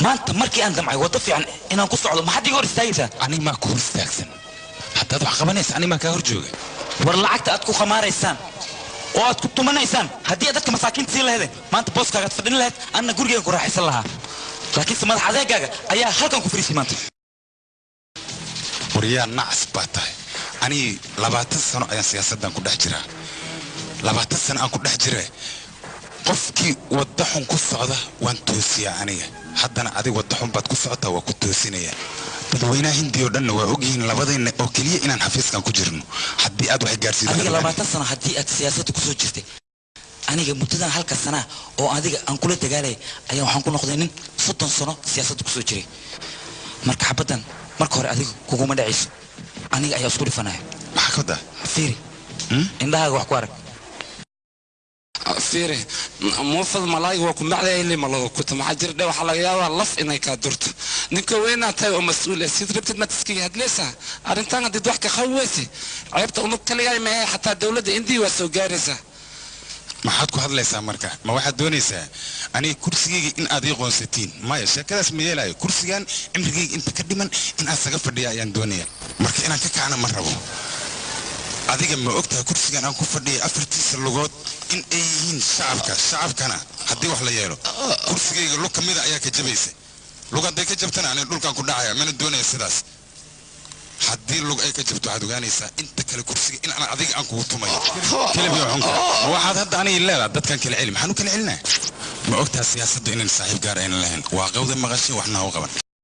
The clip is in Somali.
Maanta markii aan damcay waddo fiican inaan ku socdo, maxaad iga hor istaagaysaa? Aniga maa ku hor istaagsan. Haddaad wax qabanaysa, aniga maa kaa hor jooga. War lacagta aad ku khamaaraysaan oo aad ku tumanaysaan, haddii aad dadka masaakiinta siin lahaydeen, maanta booskaagaad fadhin lahayd, anna gurigeen ku raaxaysan lahaa. Laakiinse madax adeegaaga ayaa halkan ku fariisay maanta. Waryaa, nacas baa tahay. Anii 20 sano ayaan siyaasaddan ku dhex jiraa, 20 sano aan ku dhex jire. Qofkii wadda xun ku socda waan toosiyaa aniga. Haddana adig wadda xun baad ku socotaa, waa ku toosinaya. Dadweynaha Hindiya oo dhanna waa ogyihiin labadayna oo keliya inaan xafiiskan ku jirno. Haddii aad wax gaarsiido Adiga 20 sano haddii aad siyaasadda kusoo jirtay, aniga muddadan halka sanaa oo adiga aan kula dagaalaya ayaa waxaan ku noqday nin 30 sano siyaasadda kusoo jiray. Marka xabaddan marka hore adiga kuguma dhacayso, aniga ayaa isku dhifanaya. Maxaa ka wadaa? Fiiri, indhahaaga wax ku arag. Fiiri, muufad malaayga waa ku macdayli malago kuta. Maxaa jira dhe? Waxaa laga yaabaa laf inay kaa durto. Ninka weynaa tahay oo mas-uul ah, sid rabtid maad iskaga hadlaysaa. Arrintan haddiid wax ka qabi weyse, ceebta unug kaligaa mahe, xataa dowladda Indiya waa soo gaaraysaa. Maxaad ku hadlaysaa? Marka ma waxaad doonaysaa aniga kursigayga in aad ii qoonsatiin? Maya, sheekadaas ma yeelayo. Kursigan cimrigayga inta ka dhiman in aan saga fadhiya ayaan doonaya. Marka inaan ka kacna ma rabo. Adiga ma ogtahay kursigan aan ku fadhiya afartiisa lugood in ay yihiin shacabka? Shacabkana haddii wax la yeelo, kursigayga lug ka mida ayaa ka jabaysa. Lug hadday ka jabtana, aniga dhulkaan ku dhacaya. Mana doonaya sidaas. Haddii lug ay ka jabto, waxaad ogaanaysaa inta kale kursiga in aan adiga aan kugu tumayo. Kelibiyo xunka, ma waxaad hadda aniga leedaha dadkan kala celi? Maxaan u kala celinaa? Ma ogtaha siyaasaddu inaan saaxiib gaar aynan lahayn? Waa qawda maqashay, waxna ha u qaban.